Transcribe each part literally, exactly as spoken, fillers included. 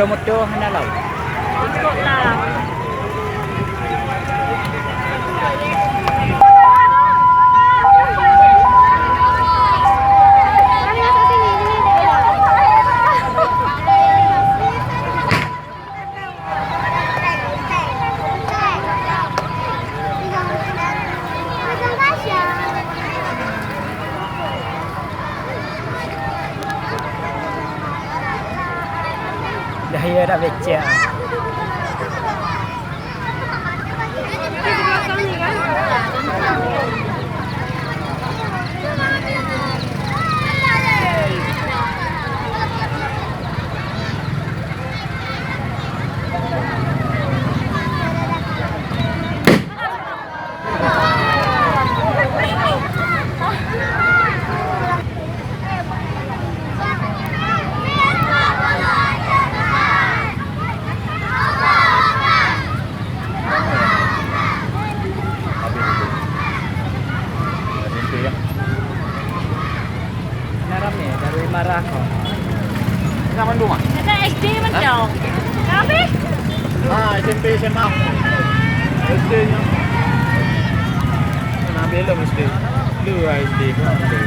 Moto hana lom. Ikut lah. Dah ya, dah becek. Na ramé, baru marah kau. Sama dua. Ada S D mantap. Habis? Ah, S M P, S M A. S D nya. Nah, belum S D. Dua S D pun ada.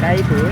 Kai pun.